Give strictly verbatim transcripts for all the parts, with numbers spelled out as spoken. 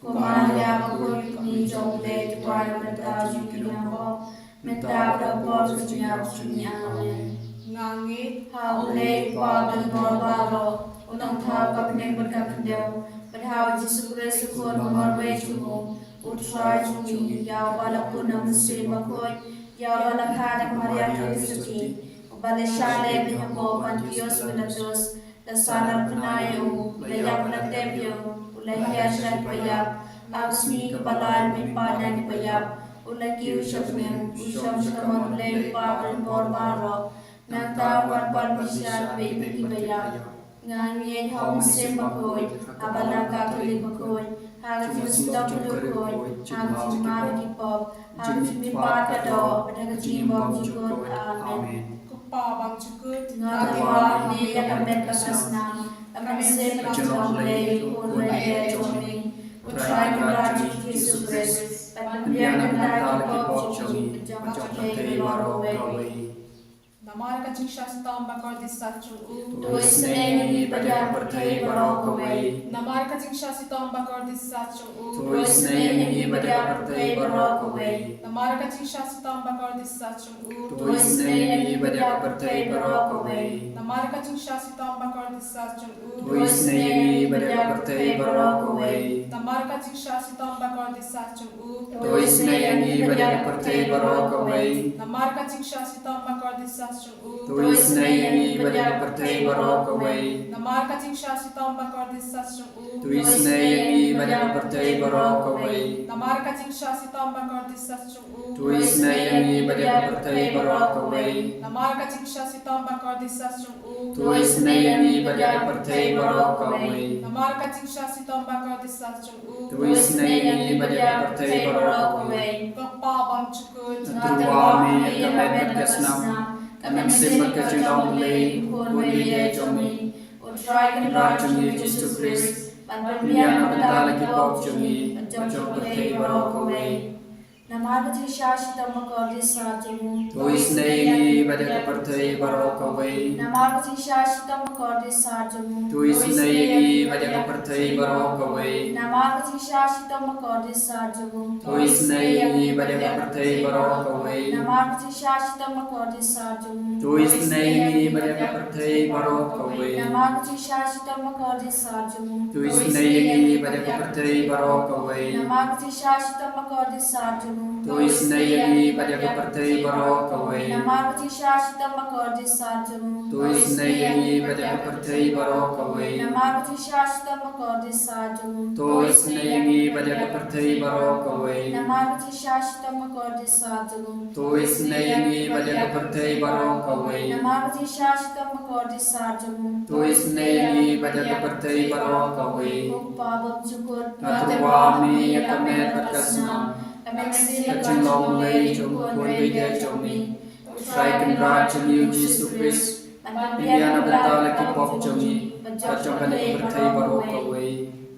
Ko Maria, bakhuid, ka kmie jong U Blei, to pynpaw ïa ngi ki nongpop, mynta bad ha ka por ka jingïap jong ngi. Amen. Nga ngeit ha U Blei Kpa Bathymmai baroh, U Nongthaw ka bneng bad ka khyndew, bad ha U Jisu Khrist U Khun ba marwei jong U, U Trai jong ngi, ïa uba la pun na U Mynsiem Bakhuid, ïa uba la kha da ka Maria theisotti, uba la shah leh bad u Pontius Pilatus, la sahnarphna ïa U, la ïap, la tep ïa U, U la hiar sha kiba ïap, ha ka sngi kaba lai U la mihpat na kiba ïap, U la kiew sha bneng, U shong sha kamon U Blei Kpa Bathymmai baroh. Nangta U wan ban bishar bad kiba ïap. Nga ngeit ha U Mynsiem Bakhuid, ha ka Balang Katholik bakhuid, ha ka jingsuk jong ki riewkhuid, ha ka jingmap ki pop, ha ka jingmihpat ka doh, bad ha ka jingim bymjukut. Amen. Ko Kpa bymjukut, nga tyrwa ha me ïa ka met bad ka snam, ka mynsiem ka jinglong Blei, U Khun U Blei jong ngi, U Trai Kynrad jong ngi Jisu Khrist, ban pynbiang na ka bynta ki pop jong ngi, bad jong ka pyrthei baroh kawei. Namar ka jingshah shitom bakordit sat jong U, to isynei ïa ngi bad ïa ka pyrthei baroh kawei. Namar ka jingshah shitom bakordit sat jong U, to isynei ïa ngi bad ïa ka pyrthei baroh kawei. Namar ka jingshah shitom bakordit sat jong U, to isynei ïa ngi bad ïa ka pyrthei baroh kawei. Namar ka jingshah shitom bakordit sat jong U, to isynei ïa ngi bad ïa ka pyrthei baroh kawei. Namar ka jingshah shitom bakordit sat jong U, to isynei ïa ngi bad ïa ka pyrthei baroh kawei. Namar ka jingshah shitom bakordit sat jong U, to isynei ïa ngi bad ïa ka pyrthei baroh kawei. Namar ka jingshah shitom bakordit sat jong U, to isynei ïa ngi bad ïa ka pyrthei baroh kawei. Namar ka jingshah shitom bakordit sat jong U, to isynei ïa ngi bad ïa ka pyrthei baroh kawei. Namar ka jingshah shitom bakordit sat jong U, to isynei ïa ngi bad ïa ka pyrthei baroh kawei. Namar ka jingshah shitom bakordit sat jong U, to isynei ïa ngi bad ïa ka pyrthei baroh kawei. Ko Kpa bymjukut, nga tyrwa ha me ïa ka met bad ka snam, ka mynsiem bad ka jinglong Blei, U Khun U Blei jong ngi, U Trai Kynrad jong ngi Jisu Khrist, ban pynbiang na ka bynta la ki pop jong ngi, bad jong ka pyrthei baroh kawei. Namar ka jingshah shitom bakordit sat jong U, to isynei ïa ngi bad ïa ka pyrthei baroh kawei. Namar ka jingshah shitom bakordit sat jong U, to isynei ïa ngi bad ïa ka pyrthei baroh kawei. Namar ka jingshah shitom bakordit sat jong U, to isynei ïa ngi bad ïa ka pyrthei baroh kawei. Namar ka jingshah shitom bakordit sat jong U, to isynei ïa ngi bad ïa ka pyrthei baroh kawei. Namar ka jingshah shitom bakordit sat jong U, to isynei ïa ngi bad ïa ka pyrthei baroh kawei. Namar ka jingshah shitom bakordit sat jong U, to isynei ïa ngi bad ïa ka pyrthei baroh kawei. Namar ka jingshah shitom bakordit sat jong U, to isynei ïa ngi bad ïa ka pyrthei baroh kawei. Namar ka jingshah shitom bakordit sat jong U, to isynei ïa ngi bad ïa ka pyrthei baroh kawei. Namar ka jingshah shitom bakordit sat jong U, to isynei ïa ngi bad ïa ka pyrthei baroh kawei. Namar ka jingshah shitom bakordit sat jong U, to isynei ïa ngi bad ïa ka pyrthei baroh kawei. Ko Kpa bymjukut, nga tyrwa ha me ïa ka met bad ka snam, ka mynsiem ka jinglong Blei jong U Khun U Blei jong ngi, U Trai Kynrad jong ngi U Jisu Khrist, ban pynbiang na ka bynta la ki pop jong ngi, bad jong ka pyrthei baroh kawei.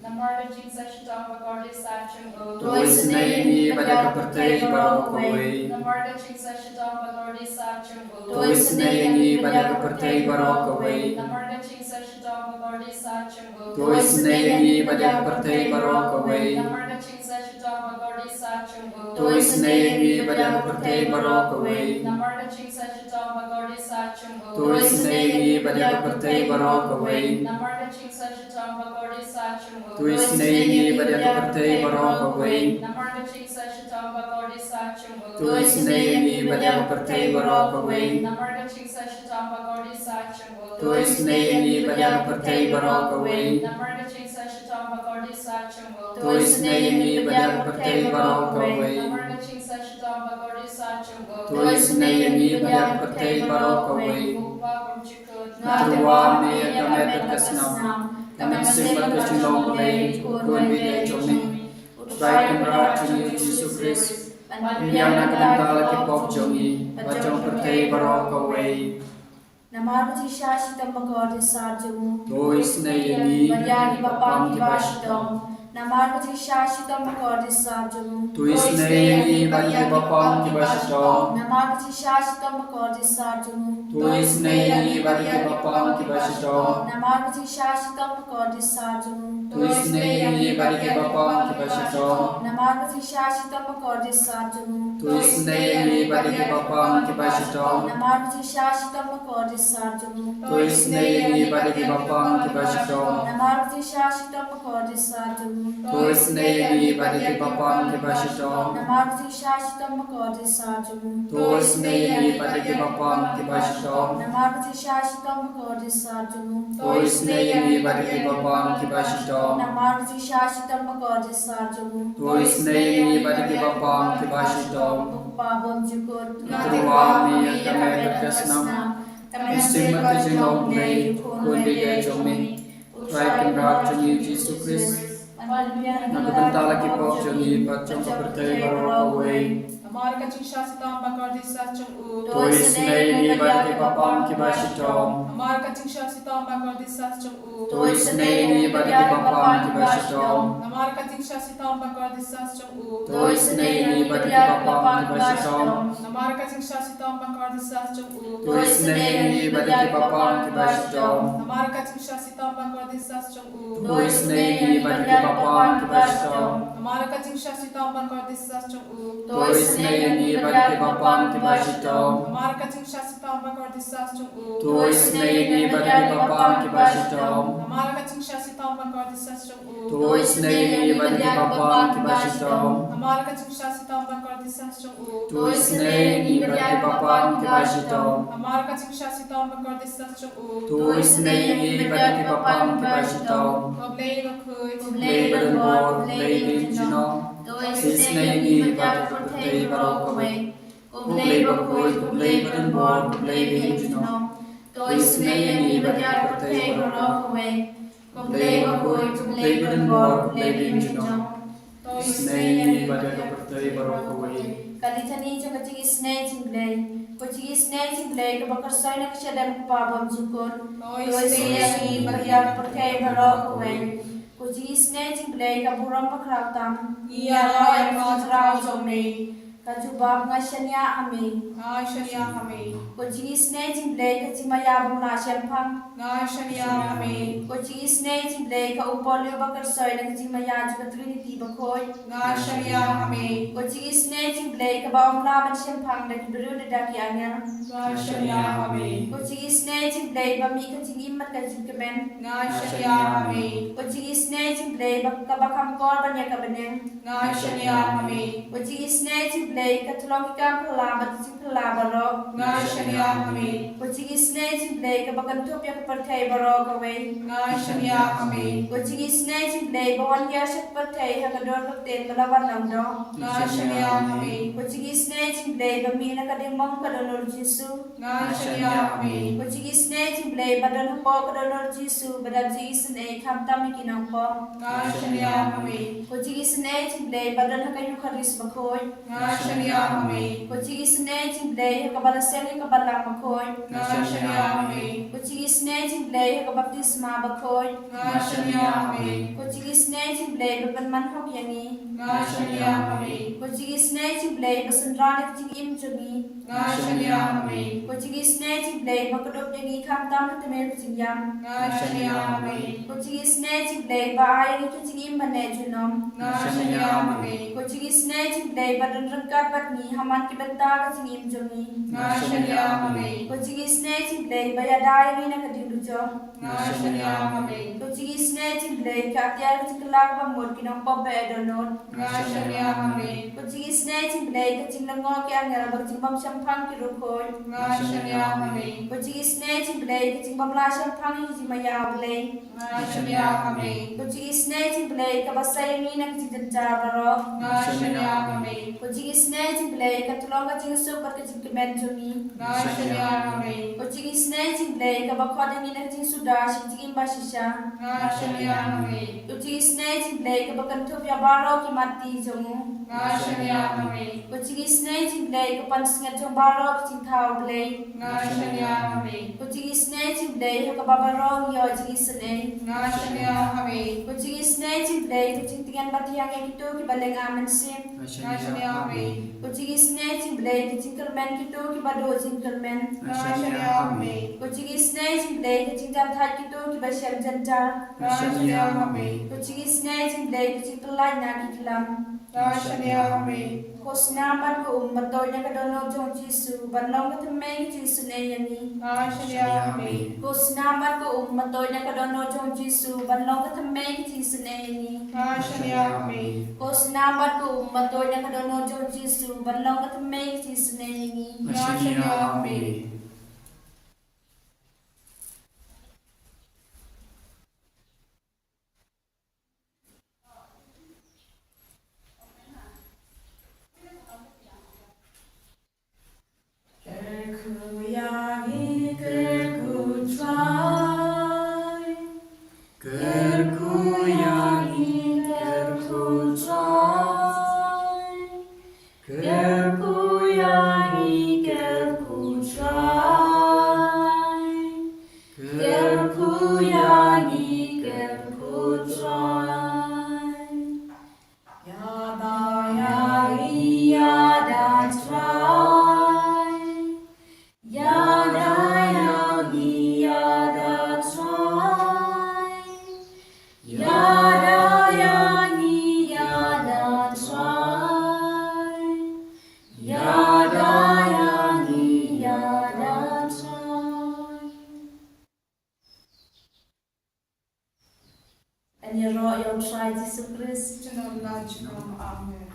Namar ka jingshah shitom bakordit sat jong U, to isynei ïa ngi bad ïa ka pyrthei baroh kawei. Namar ka jingshah shitom bakordit sat jong U, to isynei ïa ngi bad ïa ka pyrthei baroh kawei. Namar ka jingshah shitom bakordit sat jong U, to isynei ïa ngi bad ïa ka pyrthei baroh kawei. Namar ka jingshah shitom bakordit sat jong U, to isynei ïa ngi bad ïa ka pyrthei baroh kawei. Namar ka jingshah shitom To isynei ïa ngi bad ïa ka pyrthei baroh kawei. To isynei ïa ngi bad ïa ka pyrthei baroh kawei. To isynei ïa ngi bad ïa ka pyrthei baroh kawei. To isynei ïa ngi bad ïa ka pyrthei baroh kawei. To isynei ïa ngi bad ïa ka pyrthei baroh kawei. To isynei ïa ngi bad ïa ka pyrthei baroh kawei. Nga tyrwa me ïa ka met bad ka snam. Ka mynsiem bad ka jinglong Blei, Khun baieit jong me. U Trai Kynrad jong ngi u Jisu Khrist, ban pynbiang na ka bynta la ki pop jong ngi bad jong ka pyrthei baroh kawei. Namar ka jingshah shitom bakordit sar jong u. To isynei ïa ngi bad ïa ki bapang kiba shitom. Namar ka jingshah shitom bakordit sar jong u. To isynei ïa ngi bad ïa ki bapang kiba shitom. Namar ka jingshah shitom bakordit sar jong u. To isynei ïa ngi bad ïa ki bapang kiba shitom. Namar ka jingshah shitom bakordit sar jong u. To isynei ïa ngi bad ïa ki bapang kiba shitom. Namar ka jingshah shitom bakordit sar jong u. To isynei ïa ngi bad ïa ki bapang kiba shitom. Namar ka jingshah shitom bakordit sar jong u. To isynei ïa ngi bad ïa ki bapang kiba shitom. Namar ka jingshah shitom bakordit sar jong u. To isynei ïa ngi bad ïa ki bapang kiba shitom. Namar ka jingshah shitom bakordit sar jong u. To isynei ïa ngi bad ïa ki bapang kiba shitom. Namar ka jingshah shitom bakordit sar jong u. To isynei ïa ngi bad ïa ki bapang kiba shitom. Namar ka jingshah shitom bakordit sar jong u. To isynei ïa ngi bad ïa ki bapang kiba shitom. Ko Pa bymjukut. Nga tyrwa me ïa ka met bad ka snam. Ka mynsiem bad ka jinglong Blei, Khun baieit jong me. U Trai Kynrad jong ngi u Jisu Khrist, na ka bynta la ki pop jong ngi bad jong ka pyrthei baroh kawei. Namar ka jingshah shitom bakordit sar jong u. To isynei ïa ngi bad ïa ki bapang kiba shitom. Namar ka jingshah shitom bakordit sar jong u. To isynei ïa ngi bad ïa ki bapang kiba shitom. Namar ka jingshah shitom bakordit sar jong u. To isynei ïa ngi bad ïa ki bapang kiba shitom. Namar ka jingshah shitom bakordit sar jong u. To isynei ïa ngi bad ïa ki bapang kiba shitom. Namar ka jingshah shitom bakordit sar jong u. To isynei ïa ngi bad ïa ki bapang kiba shitom. Namar ka jingshah shitom bakordit sar jong u. To isynei ïa ngi bad ïa ki bapang kiba shitom. Namar ka jingshah shitom bakordit sar jong u. To isynei ïa ngi bad ïa ki bapang kiba shitom. Namar ka jingshah shitom bakordit sar jong u. To isynei ïa ngi bad ïa ki bapang kiba shitom. Namar ka jingshah shitom bakordit sar jong u. To isynei ïa ngi bad ïa ki bapang kiba shitom. Namar ka jingshah shitom bakordit sar jong u. To isynei ïa ngi bad ïa ki bapang kiba shitom. Ko Blei bakhuid, ko Blei badonbor, ko Blei bymjukut. To isynei ïa ngi bad ïa ka pyrthei baroh kawei. Ko Blei bakhuid, ko Blei badonbor, ko Blei bymjukut. To isynei ïa ngi bad ïa ka pyrthei baroh kawei. Ko Blei bakhuid, ko Blei badonbor, ko Blei bymjukut. To isynei ïa ngi bad ïa ka pyrthei baroh kawei. Ka Litani jong ka jingisynei jong U Blei. Ko jingisynei jong U Blei kaba kyrsoi na ka shadem U Kpa bymjukut. To isynei ïa ngi bad ïa ka pyrthei baroh kawei. Ko jingisynei jong U Blei ka burom bakhraw tam. Ngi ïaroh ïa ka jingkhraw jong me. Ka jubab: Nga shaniah ha me. Nga shaniah ha me. Ko jingisynei jong U Blei ka jingmaïa bym lah shemphang. Nga shaniah ha me. Ko jingisynei jong U Blei ka u Paul u ba kyrsoi na ka jingmaïa jong ka Trinity bakhuid. Nga shaniah ha me. Ko jingisynei jong U Blei kaba ym lah ban shemphang da ki briew ne da ki angel. Nga shaniah ha me. Ko jingisynei jong U Blei ba mih ka jingim bad ka jingkmen. Nga shaniah ha me. Ko jingisynei jong U Blei ba kaba kham kor ban ïa ka bneng. Nga shaniah ha me. Ko jingisynei jong U Blei ka tyllong ki kam phylla bad ki jingphylla baroh. Nga shaniah ha me. Ko jingisynei jong U Blei kaba kynthup ïa ka pyrthei baroh kawei. Nga shaniah ha me. Ko jingisynei jong U Blei ba wan hiar sha ka pyrthei ha ka dur ka ktien ba la wan long doh. Nga shaniah ha me. Ko jingisynei jong U Blei ba mih na ka diengmong ka dohnud u Jisu. Nga shaniah ha me. Ko jingisynei jong U Blei ba don hapoh ka dohnud u Jisu ba dap jingisynei khamtam ïa ki nongpop. Nga shaniah ha me. Ko jingisynei jong U Blei ba don ha ka Eukharist bakhuid. Nga shaniah ha me. Ko jingisynei jong U Blei ha kaba la seng ïa ka balang bakhuid. Nga shaniah ha me. Ko jingisynei jong U Blei ha ka baptisma bakhuid. Nga shaniah ha me. Ko jingisynei jong U Blei ba pynman hok ïa ngi. Nga shaniah ha me. Ko jingisynei jong U Blei ba synran ïa ka jingim jong ngi. Nga shaniah ha me. Ko jingisynei jong U Blei ba kdup ïa ngi khamtam ha tmier ka jingïam. Nga shaniah ha me. Ko jingisynei jong U Blei ba ai ïa ngi ka jingim ba neh junom. Nga shaniah ha me. Ko jingisynei jong U Blei ba don ryngkat bad ngi ha man ki bynta ka jingim jong ngi. Nga shaniah ha me. Ko jingisynei jong U Blei ba ïada ïa ngi na ka diengdujok. Nga shaniah ha me. Ko jingisynei jong U Blei ka atiar ka jingkylla kaba mut ki nongpop ba eh dohnud. Nga shaniah ha me. Ko jingisynei jong U Blei ka jinglyngngoh ki angel bad ka jingbym shemphang ki riewkhuid. Nga shaniah ha me. Ko jingisynei jong U Blei ka jingbym lah shemphang ïa ka jingmaïa U Blei. Nga shaniah ha me. Ko jingisynei jong U Blei kaba sei ïa ngi na ka jingjynjar baroh. Nga shaniah ha me. Ko jingisynei jong U Blei ka tyllong ka jingsuk bad ka jingkmen jong ngi. Nga shaniah ha me. Ko jingisynei jong U Blei kaba khot ïa ngi na ka jingsuda sha ka jingim ba shisha. Nga shaniah ha me. Ko jingisynei jong U Blei kaba kynthup ïa baroh ki matti jong u. Nga shaniah ha me. Ko jingisynei jong U Blei ka pansngiat jong baroh ki jingthaw U Blei. Nga shaniah ha me. Ko jingisynei jong U Blei ha kaba baroh ngi ïoh jingisynei. Nga shaniah ha me. Ko jingisynei jong U Blei ka jingtngen bathiang ïa kito kiba lynga mynsiem. Nga shaniah ha me. Ko jingisynei jong U Blei ka jingkyrmen kito kiba duh jingkyrmen. Nga shaniah ha me. Ko jingisynei jong U Blei ka jingjan thait kito kiba shem jynjar. Nga shaniah ha me. Ko jingisynei jong U Blei ka jingpyllait na ki klam. Nga shaniah ha me. Ko snam bad ko um ba tuid na ka dohnud jong U Jisu ban long ka thymmei ka jingisynei ïa ngi. Nga shaniah ha me. Ko snam bad ko um ba tuid na ka dohnud jong U Jisu ban long ka thymmei ka jingisynei ïa ngi. Nga shaniah ha me. Ko snam bad ko um ba tuid na ka dohnud jong U Jisu ban long ka thymmei ka jingisynei ïa ngi. Nga shaniah ha me. Kyrkhu ïa ngi, kyrkhu Trai. Kyrkhu ïa ngi, kyrkhu Trai. Kyrkhu ïa ngi, kyrkhu Trai. Kyrkhu ïa ngi, kyrkhu Trai. Ïada ïa ngi, ïada Trai. Ïada ïa ngi, ïada Trai. Ïada ïa ngi, ïada Trai. Ïada ïa ngi, ïada Trai. Yn ïaroh ïa U Trai Jisu Khrist. Junom la junom. Amen.